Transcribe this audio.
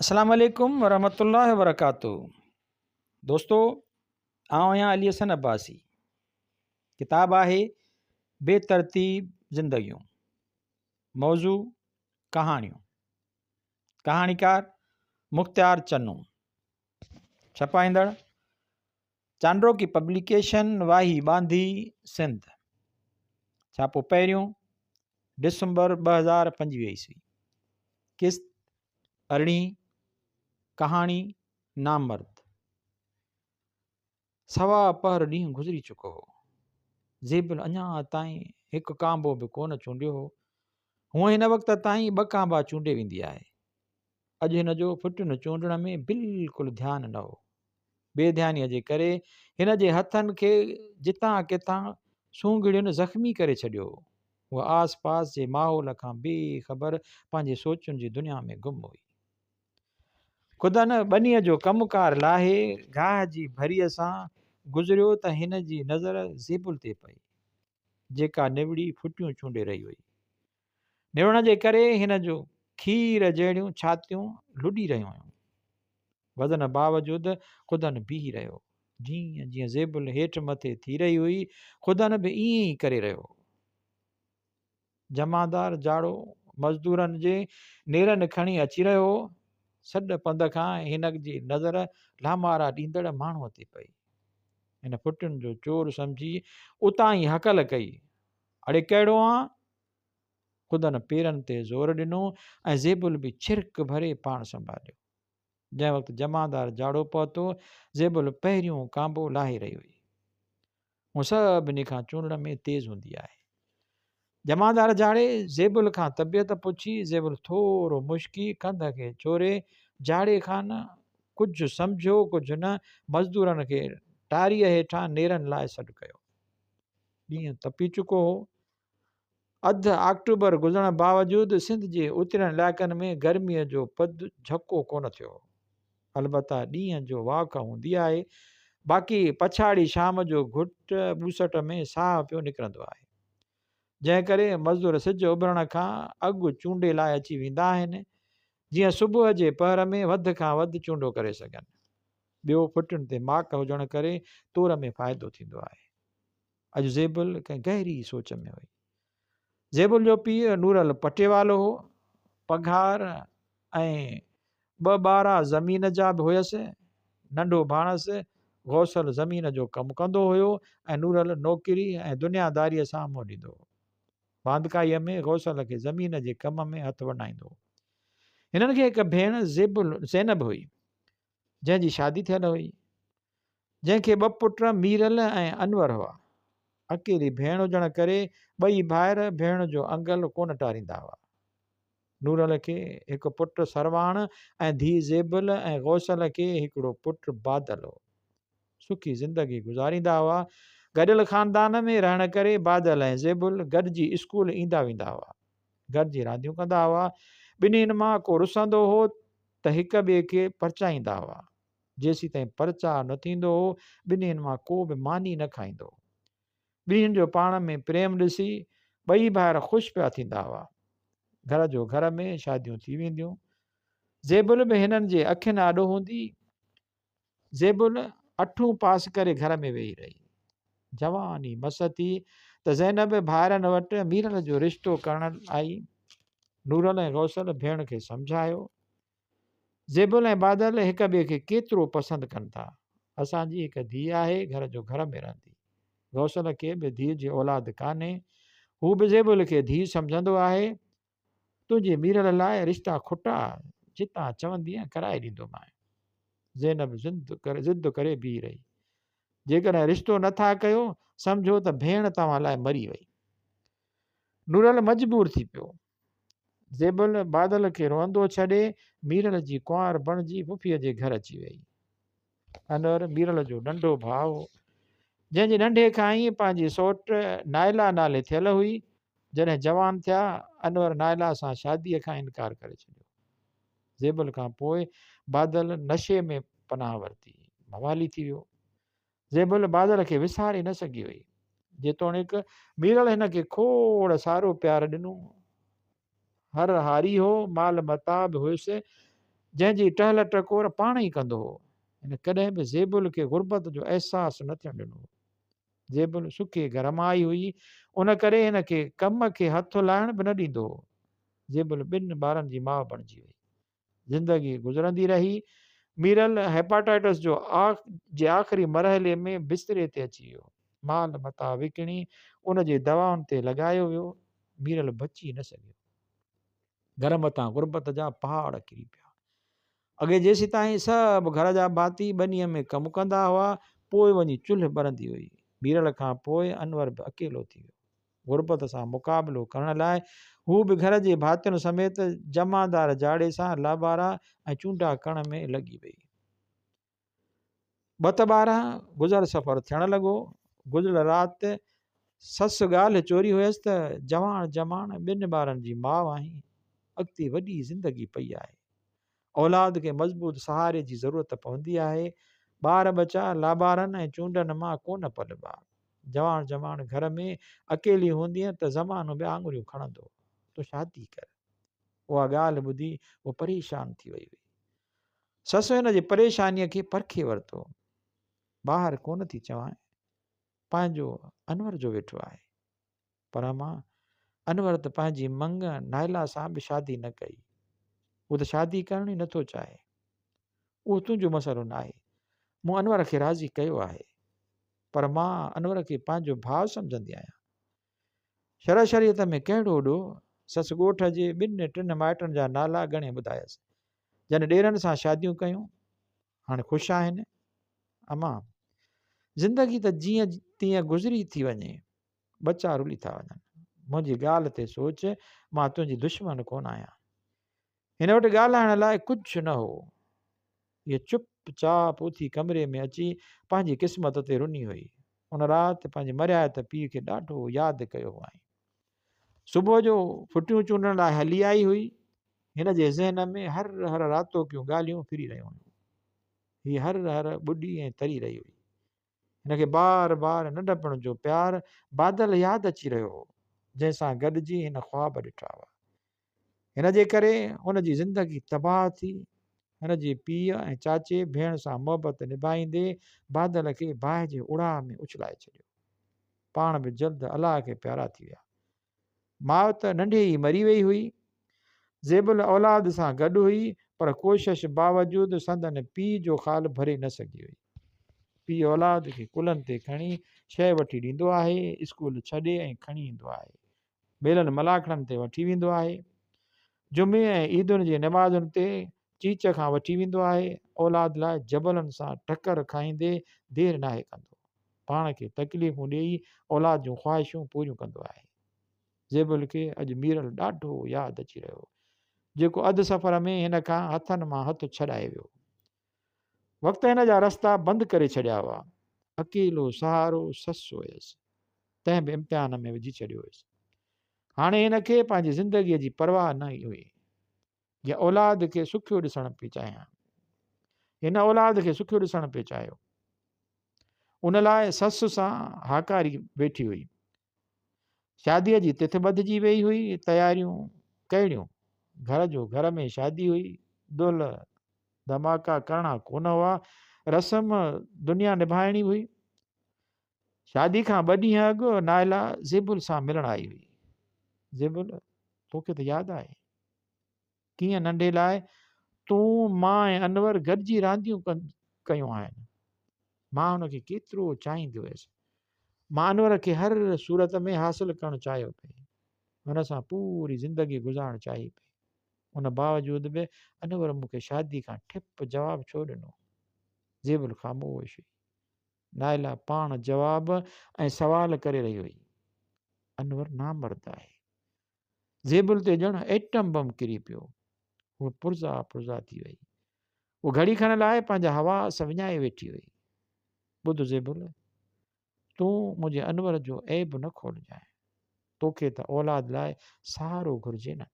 السلام عليڪم ورحمة الله وبرڪاته دوستو آئون آهيان علي حسن عباسي ڪتاب آهي بي ترتيب زندگيون موضوع ڪهاڻيون ڪهاڻيڪار مختيار چنو ڇپائيندڙ چانڊوڪي پبليڪيشن واهي ٻانڌي سنڌ ڇاپو پهريون ڊسمبر 2025 عيسوي قسط ارڙهين ڪهاڻي نامرد سوا پهر ڏينهن گذري چڪو هو. زيبل اڃا تائين هڪ ڪانبو به ڪونه چونڊيو هو. هونء هن وقت تائين ٻه ڪانبا چونڊي ويندي آهي. اڄ هن جو ڦٽين چونڊڻ ۾ بلڪل ڌيان نه هو. بي ڌيانيء جي ڪري هن جي هٿن کي جتان ڪٿان سونگڙين زخمي ڪري ڇڏيو هو. هوء آس پاس جي ماحول کان بي خبر پنهنجي سوچن جي دنيا ۾ گم هئي. خدن ٻنيء جو ڪم ڪار لاهي گاهه جي ڀريء سان گذريو ته هن جي نظر زيبل تي پئي، جيڪا نوڙي ڦٽيون چونڊي رهي هئي. نوڙڻ جي ڪري هن جون کير جهڙيون ڇاتيون لڏي رهيون هيون. وزن باوجود خدن بيهي رهيو. جيئن جيئن زيبل هيٺ مٿي ٿي رهي هئي، خدن به ائين ئي ڪري رهيو هو. جمعدار جاڙو مزدورن جي نيرن کڻي اچي رهيو هو. سڏ پنڌ کان هن جي نظر لامارا ڏيندڙ ماڻهوء تي پئي. هن ڦٽين جو چور سمجهي اتان ئي هڪل ڪئي، اڙي ڪهڙو آن؟ خدن پيرن تي زور ڏنو ۽ زيبل به ڇرڪ ڀري پاڻ سنڀاليو. جنهن وقت جمعدار جاڙو پهتو، زيبل پهريون ڪانبو لاهي رهي هئي. هوء سڀني کان چونڊڻ ۾ تيز هوندي آهي. جمعدار جاڙي زيبل کان طبيعت پڇي، زيبل ٿورو مشڪي ڪنڌ کي چوري جاڙي کان ڪجهه سمجهيو ڪجهه نه، مزدورن کي ٽاريء هيٺان نيرن لاء سڏ ڪيو. ڏينهن تپي چڪو هو. اڌ آڪٽوبر گذرڻ باوجود سنڌ جي اترين علائقن ۾ گرميء جو پد جهڪو ڪونه ٿيو هو. البته ڏينهن جو واڪ هوندي آهي، باقي پڇاڙي شام جو گهٽ ٻوسٽ ۾ ساهه پيو نڪرندو آهي. جنهن ڪري مزدور سج اڀرڻ کان اڳ چونڊي لاء اچي ويندا آهن، جيئن صبح جي پهر ۾ وڌ کان وڌ چونڊو ڪري سگهن. ٻيو ڦٽين تي ماڪ هجڻ ڪري تور ۾ فائدو ٿيندو آهي. اڄ زيبل ڪنهن گهري سوچ ۾ هئي. زيبل جو پيء نورل پٽيوالو هو. پگهار ۽ ٻه ٻارا زمين جا به هيس. ننڍو ڀاڻس غوثل زمين جو ڪم ڪندو هيو ۽ نورل نوڪري ۽ دنياداريء سان منهن ڏيندو هو. واندڪائيء ۾ غوثل کي زمين جي ڪم ۾ هٿ ونڊائيندو هو. هنن کي هڪ ڀيڻ زيبل زينب هئي، جنهن جي شادي ٿيل هئي. جنهن کي ٻه پٽ ميرل ۽ انور هئا. اڪيلي ڀيڻ هجڻ ڪري ٻئي ڀائر ڀيڻ جو انگل ڪونه ٽاريندا هئا. نورل کي هڪ پٽ سرواڻ ۽ ڌيء زيبل ۽ غوثل کي هڪڙو پٽ بادل هو. سکي زندگي گذاريندا هئا. گڏيل خاندان ۾ رهڻ ڪري بادل ۽ زيبل گڏجي اسڪول ايندا ويندا هئا. گڏجي رانديون ڪندا هئا. ٻنهين مان ڪو رسندو هو ته هڪ ٻئي کي پرچائيندا هئا. جيسيتائين پرچاء نه ٿيندو هو، ٻنهين مان ڪو به ماني نه کائيندو هو. ٻنهين جو پاڻ ۾ پريم ڏسي، ٻئي ڀائر خوش پيا ٿيندا هئا. گهر جو گهر ۾ شاديون ٿي وينديون. زيبل به هنن جي اکين آڏو هوندي. زيبل اٺون پاس ڪري گهر ۾ ويهي رهي. جوان ئي مس ٿي ته زينب ڀائرن وٽ ميرل جو رشتو ڪرڻ آئي. نورل ۽ غوثل ڀيڻ کي سمجهايو. زيبل ۽ بادل هڪ ٻئي کي ڪيترو پسند ڪن ٿا. اسان جي هڪ ڌيء آهي، گهر جو گهر ۾ رهندي. غوثل کي به ڌيء جي اولاد ڪانهي. هو به زيبل کي ڌيء سمجهندو آهي. تنهنجي ميرل لاء رشتا کٽا، جتان چوندينء ڪرائي ڏيندومانء. زينب ضد ڪري بيهي رهي. جيڪڏهن رشتو نه ٿا ڪيو، سمجهو ته ڀيڻ توهان لاء مري وئي. نورل مجبور ٿي پيو. زيبل بادل کي روئندو ڇڏي ميرل جي ڪنوار بڻجي پڦيء جي گهر اچي ويئي. انور ميرل جو ننڍو ڀاء هو، جنهن جي ننڍي کان ئي پنهنجي سئوٽ نائلا نالي ٿيل هئي. جڏهن جوان ٿيا، انور نائلا سان شاديء کان انڪار ڪري ڇڏيو. زيبل کان پوء بادل نشي ۾ پناهه ورتي، موالي ٿي ويو. زيبل بادل کي وساري نه سگهي هئي. جيتوڻيڪ ميرل هن کي کوڙ سارو پيار ڏنو. هر هاري هو، مال متاع به هيس. جنهن جي ٽهل ٽڪور پاڻ ئي ڪندو هو. هن ڪڏهن به زيبل کي غربت جو احساس نه ٿيڻ ڏنو هو. زيبل سکي گهر مان آئي هئي، ان ڪري هن کي ڪم کي هٿ لائڻ به نه ڏيندو هو. زيبل ٻن ٻارن جي ماء بڻجي وئي. زندگي گذرندي رهي. ميرل هيپاٽائٽس جو جي آخري مرحلي ۾ بستري تي اچي ويو. مال متاع وڪڻي ان جي دوائن تي لڳايو ويو. ميرل بچي نه سگهيو. گهر مٿان غربت جا پهاڙ ڪري پيا. اڳي جيسيتائين سڀ گهر جا ڀاتي ٻنيء ۾ ڪم ڪندا هئا، پوء وڃي چلهه ٻرندي هئي. ميرل کان پوء انور به اڪيلو ٿي ويو. غربت سان مقابلو ڪرڻ لاء هو به گهر جي ڀاتين سميت جمعدار جاڙي سان لابارا ۽ چونڊا ڪرڻ ۾ لڳي وئي. ٻه ته ٻارهن گذر سفر ٿيڻ لڳو. گذريل رات سس ڳالهه چوري هيس ته جواڻ جماڻ ٻن ٻارن جي ماء آهين، اڳتي وڏي زندگي پئي آهي. اولاد کي مضبوط سهاري جي ضرورت پوندي آهي. ٻار ٻچا لابارن ۽ چونڊن مان ڪونه پلبا. جواڻ جماڻ گهر ۾ اڪيلي هوندينء ته زمانو به آڱريون کڻندو. تون شادي ڪر. اها ڳالهه ٻڌي هوء پريشان ٿي وئي هئي. سس هن جي پريشانيء کي پرکي ورتو. ٻاهر ڪونه ٿي چوانء، پنهنجو انور جو ويٺو آهي. پر امان، انور ته پنهنجي مڱ نائلا سان به شادي نه ڪئي. هو ته شادي ڪرڻ ئي نٿو چاهي. اهو تنهنجو مسئلو ناهي. مون انور کي راضي ڪيو آهي. پر مان انور کي پنهنجو ڀاء سمجهندي آهيان. شرع شريعت ۾ ڪهڙو ڏوهه؟ سس ڳوٺ جي ٻن ٽن مائٽن جا نالا ڳڻي ٻڌايس، جن ڏيرن سان شاديون ڪيون، هاڻي خوش آهن. امان، زندگي ته جيئن تيئن گذري ٿي وڃي، ٻچا رلي ٿا وڃن. منهنجي ڳالهه تي سوچ، مان تنهنجي دشمن ڪونه آهيان. هن وٽ ڳالهائڻ لاء ڪجهه نه هو. هيء چپ چاپ اٿي ڪمري ۾ اچي پنهنجي قسمت تي رني هئي. ان رات پنهنجي مرهيائت پيء کي ڏاڍو ياد ڪيو هئائين. صبح جو ڦٽيون چونڊڻ لاء هلي آئي هئي. هن جي ذهن ۾ هر هر راتوڪيون ڳالهيون ڦري رهيون هيون. هيء هر هر ٻڏي ۽ تري رهي هئي. هن کي بار بار ننڍپڻ جو پيار بادل ياد اچي رهيو هو، جنهن سان گڏجي هن خواب ڏٺا هئا. هن جي ڪري هن جي زندگي تباهه ٿي. هن جي پيء ۽ چاچي ڀيڻ سان محبت نڀائيندي بادل کي باهه جي اڙاهه ۾ اڇلائي ڇڏيو. پاڻ به جلد الله کي پيارا ٿي ويا. ماء ته ننڍي ئي مري وئي هئي. زيبل اولاد سان گڏ هئي پر ڪوشش باوجود سندن پيء جو خال ڀري نه سگهي هئي. پيء اولاد کي ڪلهن تي کڻي شيء وٺي ڏيندو آهي، اسڪول ڇڏي ۽ کڻي ايندو آهي. ميلن ملاکڙن تي وٺي ويندو آهي. جمعي ۽ عيدن جي نمازن تي چيچ کان وٺي ويندو آهي. اولاد لاء جبلن سان ٽڪر کائيندي دير ناهي ڪندو. پاڻ کي تڪليفون ڏيئي اولاد جون خواهشون پوريون ڪندو آهي. زيبل کي اڄ ميرل ڏاڍو ياد اچي رهيو هو، جيڪو اڌ سفر ۾ هن کان هٿن مان هٿ ڇڏائي ويو. وقت هن جا رستا بند ڪري ڇڏيا هئا. اڪيلو سهارو سس هيس، تنهن به امتحان ۾ وجهي ڇڏيو هيس. هاڻي هن کي پنهنجي زندگيء جي پرواهه نه هئي. يا اولاد کي سکيو ڏسڻ پئي چاهيان. هن اولاد کي سکيو ڏسڻ پئي چاهيو. ان لاء سس سان هاڪاري ويٺي هئي. شاديء جي تٿ ٻڌجي ويئي هئي، تياريون ڪهڙيون؟ گهر جو گهر ۾ شادي هئي، دهل ڌماڪا ڪرڻا ڪونه هئا، رسم دنيا نڀائڻي هئي. شادي کان ٻه ڏينهن اڳ نائلا زيبل سان ملڻ آئي هئي. زيبل، توکي ته ياد آهي. ڪيئن ننڍي لاء تون، مان ۽ انور گڏجي رانديون ڪيون آهن. مان هن کي ڪيترو چاهيندي هيس. مان انور کي هر صورت ۾ حاصل ڪرڻ چاهيو پئي. هن سان پوري زندگي گذارڻ چاهي پئي. ان باوجود به انور مون کي شادي کان ٺپ جواب ڇو ڏنو؟ زيبل خاموش هئي. نائلا پاڻ جواب ۽ سوال ڪري رهي هئي. انور نامرد آهي. زيبل تي ڄڻ ايٽم بم ڪري پيو. هوء پرزا پرزا ٿي وئي. هوء گهڙي کن لاء پنهنجا حواس وڃائي ويٺي هئي. ٻڌ زيبل، تون منهنجي انور جو عيب نه کولجانء. توکي ته اولاد لاء سهارو گهرجي نه.